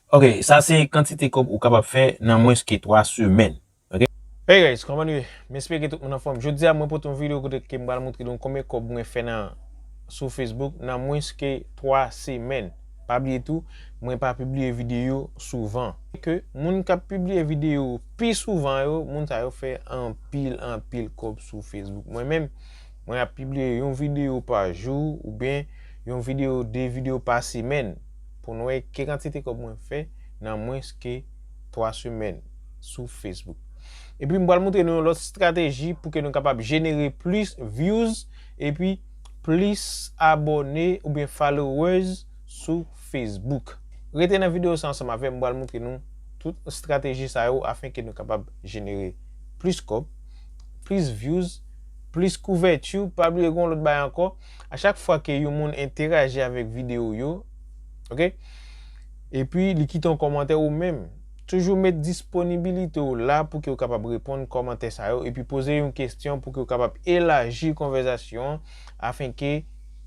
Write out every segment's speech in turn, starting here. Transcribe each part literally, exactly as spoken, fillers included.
Ok, sa se kantite kòb ou kapab fè nan mwens ke twa semèn. Ok? Hey guys, kòman nou ye? M espere ke tout moun anfòm. Jodi a, mwen pote yon videyo kote ke m pral montre nou konbyen kòb mwen fè nan, sou Facebook nan mwens ke twa semèn. Pa bliye tou, mwen pa pibliye videyo souvan. Ke moun k ap pibliye videyo pi souvan yo, moun sa yo fè anpil, anpil kòb sou Facebook. Mwen menm, mwen ap pibliye yon videyo pa jou oubyen yon videyo, de videyo pa semèn pou n wè ki kantite kòb mwen fè nan mwens ke twa semèn sou Facebook. Epi m pral montre nou yon lòt estrateji pou ke nou kapab jenere plis views epi plis abòne oubyen followers sou Facebook. Rete nan videyo sa ansanm avè m, m pral montre nou tout estrateji sa yo afen ke nou kapab jenere plis kòb, plis views, plis kouvèti. Pa bliye gen yon lòt bagay ankò. A chak fwa ke yon moun enteraji avèk videyo yo, ok? Epi li kite yon kòmantè ou menm. Toujou met disponibilite w la pou ke w kapab reponn kòmantè sa yo epi poze yon kesyon pou ke w kapab elaji konvèsasyon an afen ke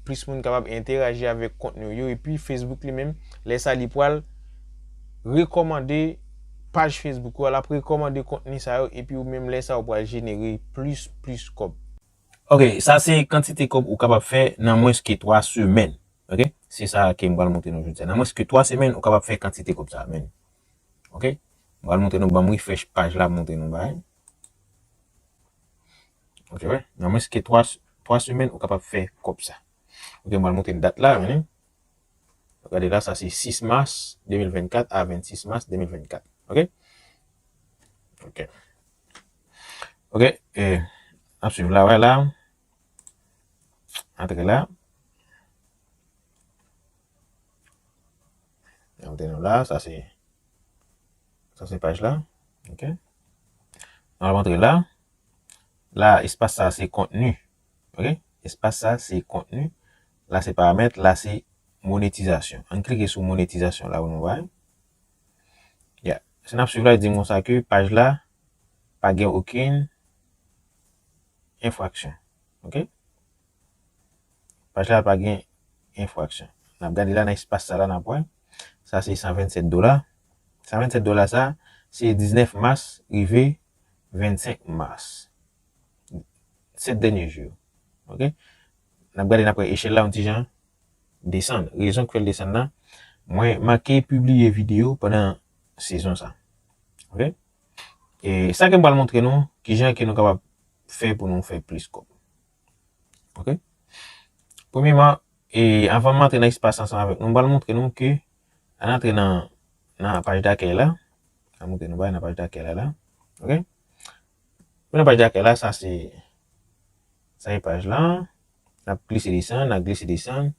plis moun kapab enteraji avèk kontni w yo. Epi Facebook li menm, lè sa li pral rekòmande paj Facebook ou a, l ap rekòmande kontni sa yo epi ou menm lè sa ou pral jenere plis, plis kòb. Ok, sa se kantite kòb ou kapab fè nan mwens ke twa semèn. Ok? Se sa ke m pral montre nou jodi a. Nan mwens ke twa semèn, ou kapab fè kantite kòb sa, men. Ok? M pral montre nou, ban m refresh paj la, montre nou bagay. Ok, wè. Nan mwens ke twa, twa semèn, ou kapab fè kòb sa. Ok, m pral montre dat la, men. Gade la, sa se sis mas de mil vennkat a vennsis mas de mil vennkat. Ok? Ok. Ok, e, n ap swiv la, wè la. Antre la. Antre nou la, sa se, sa se paj la. Ok. Nou ap antre la. La, espas sa se kontni. Ok. Espas sa se kontni. La se paramèt, la se monetizasyon. Ann klike sou monetizasyon la pou nou wè. Ya. Si n ap swiv la, li di m konsa ke paj la pa gen okenn enfraksyon. Ok? Paj la pa gen enfraksyon. N ap gade la nan espas sa la, n ap wè. Sa se san vennsèt dola. San vennsèt dola sa, se diznèf mas rive vennsenk mas. Sèt dènye jou yo. Ok? N ap gade, n ap wè echèl la yon ti jan desann. Rezon ki fè l desann nan, mwen manke pibliye videyo pandan sezon sa. Ok? E sa ke m pral montre nou, kijan ke nou kapab fè pou nou fè plis kòb. Ok? Premyèman, e anvan m antre nan espas ansanm avèk nou, m pral montre nou ke, ann antre nan, nan paj dakèy la. Ann montre nou bay nan paj dakèy la, la. Ok? Pou nan paj dakèy la, sa se, sa se paj la. N ap glise desann, n ap glise desann,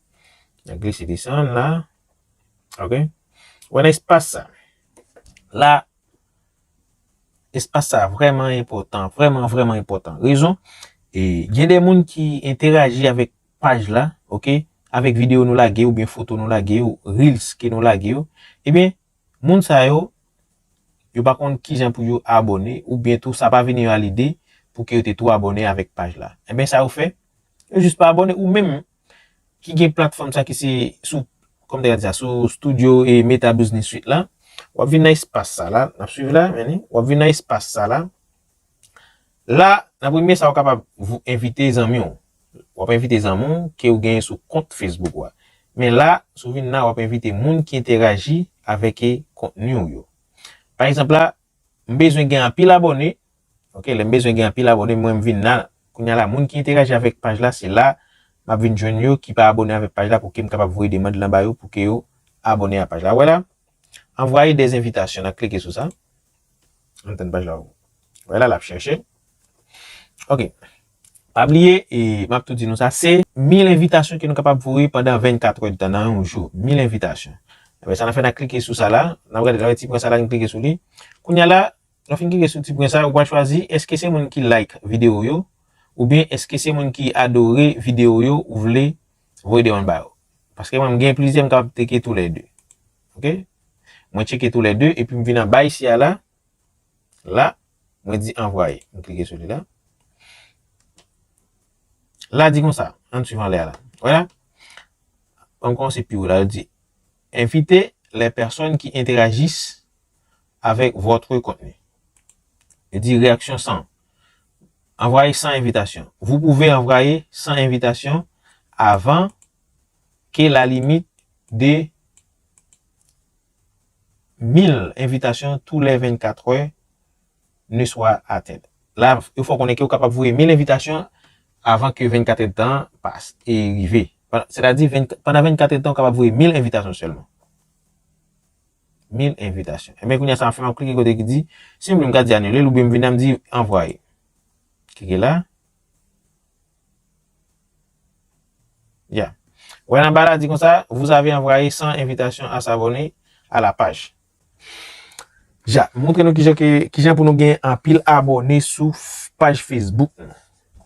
n ap glise desann la. Ok? Wè nan espas sa. La, espas sa vrèman enpòtan, vrèman, vrèman enpòtan. Rezon, e, gen de moun ki enteraji avèk paj la, ok? Avèk videyo nou lage oubyen foto nou lage yo, reels ke nou lage yo. Ebyen, moun sa yo, yo pa konn kijan pou yo abòne, oubyen tou sa pa vini yo a lide pou ke yo te tou abòne avèk paj la. Ebyen, sa yo fè, yo jis pa abòne, ou menm ki gen platfòm sa ki se sou, kòm te gade sa, sou Studio e Meta Business Suite la, w ap vin nan espas sa la, n ap swiv la, men w ap vin nan espas sa la. La, nan premye sa, w kapab vou-, envite zanmi w. W ap envite zanmi w ke w genyen sou kont Facebook ou a. Men la, si w vin la, w ap envite moun ki enteraji avèk, e, kontni w yo. Pa egzanp la, m bezwen gen anpil abòne. Ok, lè m bezwen gen anpil abòne, mwen m vin la. Kounye a la, moun ki enteraji avèk paj la, se la m ap vin jwenn yo ki pa abòne avèk paj la pou ke m kapab voye demann lan ba yo pou ke yo abòne a paj la. Wè la, anvwaye dèz envitasyon, n a klike sou sa. Ann tann paj la. Wè la, l ap chèche. Ok. Pa bliye, e, m ap tou di nou sa, se mil envitasyon ke nou kapab voye pandan vennkat èdtan nan yon jou. Mil envitasyon. Apre sa, n a fè, n a klike sou sa la. N ap gade, n a wè ti pwen sa la, n klike sou li. Kounye a la, lè w fin klike sou ti pwen sa, ou pral chwazi, èske se moun ki like videyo yo, oubyen èske se moun ki adore videyo yo, ou vle voye demann ba yo. Paske mwen, m gen plizyè, m kapab tcheke toulède. Ok? Mwen tcheke toulède, epi m vin anba isi a la. La, mwen di anvwaye. M klike sou li la. La di konsa, ann swiv anlè a la. Wè la? Ban m kòmanse pi wo la, li di, envite les personnes qui interagissent avec votre contenu. Yo di réaction cent. Envoyer cent invitations. Vous pouvez envoyer cent invitations avant que la limite de mille invitations tous les vingt-quatre heures ne soit atteinte. La, il faut konnen ke ou kapab voye mil envitasyon avan ke vennkat èdtan an pas e rive. Sètadi, vennkat, pandan vennkat èdtan, ou kapab voye mil envitasyon sèlman. Mil envitasyon. Ebyen, kounye a sa m ap fè, m ap klike kote ki di, si m vle m ka di anile l, oubyen m vin la m di anvoye. Klike la. Ya. Wè anba la di konsa, vous avez envoyé cent invitations à s'abonner à la page. Ja, montre nou kijan ke, kijan pou nou gen anpil abòne sou f-, paj Facebook nou.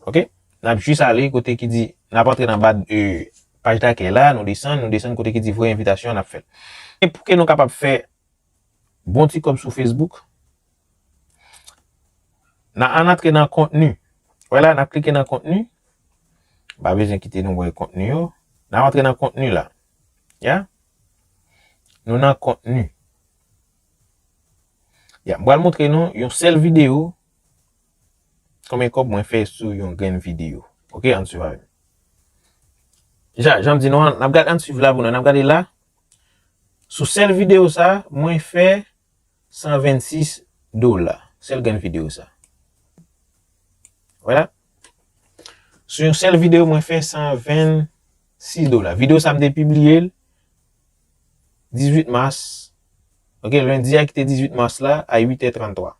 Oke? N ap jis ale kote ki di, n ap antre nan ba, e, paj dakèy la, nou desann, nou desann kote ki di voye envitasyon, n ap fè l. E pou ke nou kapab fè bon ti kòb sou Facebook, n a, ann antre nan kontni. Wè la, n ap klike nan kontni. Pa bezwen kite nou wè kontni yo. N ap antre nan kontni la. Ya? Nou nan kontni. Ya, m pral montre nou yon sèl videyo. Konbyen kòb mwen fè sou yon grenn videyo. Oke, ann swiv avè m. Ja, jan m di nou an, n ap gade, ann swiv la pou nou. N ap gade la. Sou sèl videyo sa, mwen fè san vennsis dola. Sèl grenn videyo sa. Vwala. Sou yon sèl videyo, mwen fè san vennsis dola. Videyo sa, m te pibliye l dizuit mas. Oke, lendi a ki te dizuit mas la, a uit è tranntwa.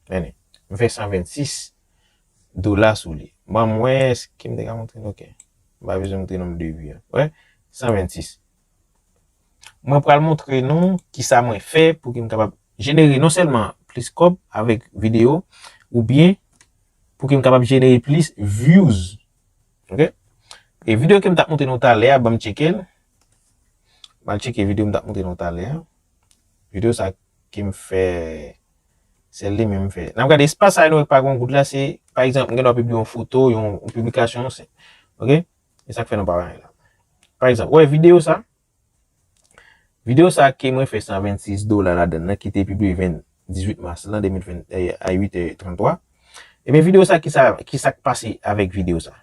Men, m fè san vennsis dola sou li. Ban m wè, èske m te ka montre nou? Oke. M pa bezwen montre nou m depi a. Wè, san vennsis. Mwen pral montre nou kisa mwen fè pou ke m kapab jenere non sèlman plis kòb avèk videyo, oubyen pou ke m kapab jenere plis views. Oke? E videyo ke m t ap montre nou talè a, ban m tcheke l. M al tcheke videyo m t ap montre nou talè a. Videyo sa ke m fè, se li menm m fè. N ap gade espas sa nou wè k pa gen yon goud la, se, pa egzanp, m gen dwa pibliye yon foto, yon, yon piblikasyon, se, oke? E sa k fè nou pa wè anyen la. Pa egzanp, wè videyo sa, videyo sa ke mwen fè san vennsis dola ladann nan, ki te pibliye ven, dizuit mas lan, de mil ven, eh, a uit è tranntwa. Ebyen, videyo sa, kisa, kisa k pase avèk videyo sa?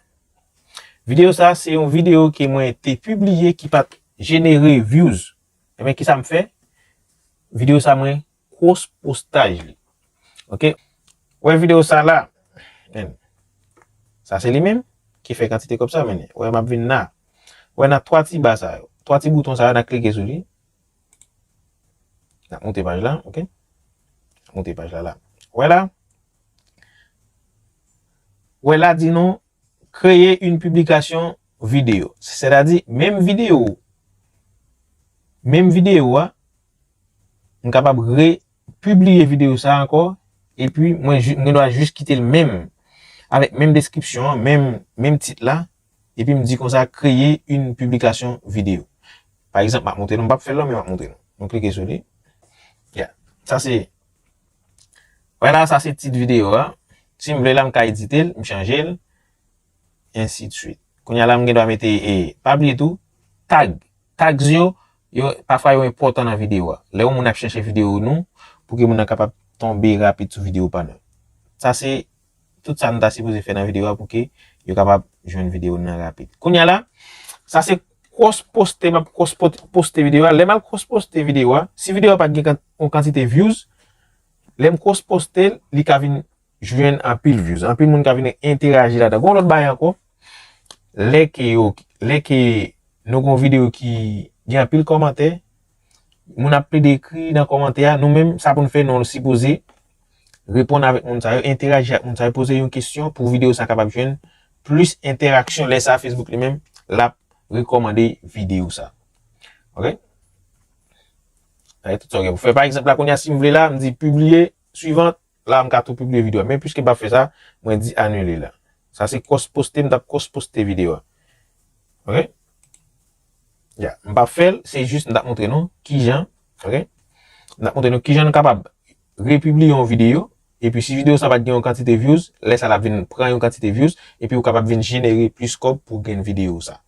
Videyo sa, se yon videyo ke mwen te pibliye ki pa t jenere views. Ebyen, kisa m fè? Videyo sa, mwen cross postaj li. Oke? Wè videyo sa la. Men. Sa se li menm ki fè kantite kòb sa, men. Wè m ap vin la. Wè nan twa ti ba sa yo. Twa ti bouton sa yo, n a klike sou li. N ap monte paj la, oke? N ap monte paj la la. Wè la. Wè la di nou créer une publication vidéo. Sètadi, menm videyo, menm videyo a, m kapab repibliye videyo sa ankò, epi mwen, m gen dwa jis kite l menm, avèk menm deskripsyon an, menm, menm tit la, epi m di konsa, créer une publication vidéo. Pa egzanp, m ap montre nou, m p ap fè l non, men m ap montre nou. Nou klike sou li. Ya. Sa se, wè la, sa se tit videyo a. Si m vle la, m ka edite l, m chanje l, ensi de suite. Kounye a la, m gen dwa mete, e, pa bliye tou, tag. Tags yo, yo, pafwa yo enpòtan nan videyo a. Lè yon moun ap chèche videyo nou, pou ke moun nan kapab tonbe rapid sou videyo pa nou. Sa se tout sa nou ta sipoze fè nan videyo a pou ke yo kapab jwenn videyo nou nan rapid. Kounye a la, sa se cross poste, m ap cross po-, poste videyo a. Lè m al cross poste videyo a, si videyo a pa t gen kan-, yon kantite views, lè m cross poste l, li ka vin jwenn anpil views. Anpil moun ka vin enteraji ladan. Gon lòt bagay ankò, lè ke yo, lè ke nou gon videyo ki gen anpil kòmantè, moun ap plede ekri nan kòmantè a, nou menm, sa pou n fè, nou sipoze reponn avèk moun sa yo, enteraji ak moun sa yo, poze yon kesyon pou videyo sa kapab jwenn plis enteraksyon. Lè sa, Facebook li menm, l ap rekòmande videyo sa. Oke? Sa se tout sa w gen pou fè. Pa egzanp, la, kounye a, si m vle la, m di pibliye, suivant, la, m ka tou pibliye videyo a. Men piske m pa fè sa, mwen di anile la. Sa se cross poste, m t ap cross poste videyo a. Oke? Ya, m p ap fè l, se jis m t ap montre nou kijan, oke? M t ap montre nou kijan nou kapab repibliye yon videyo, epi si videyo sa pa t gen yon kantite views, lè sa l ap vin pran yon kantite views, epi ou kapab vin jenere plis kòb pou grenn videyo sa.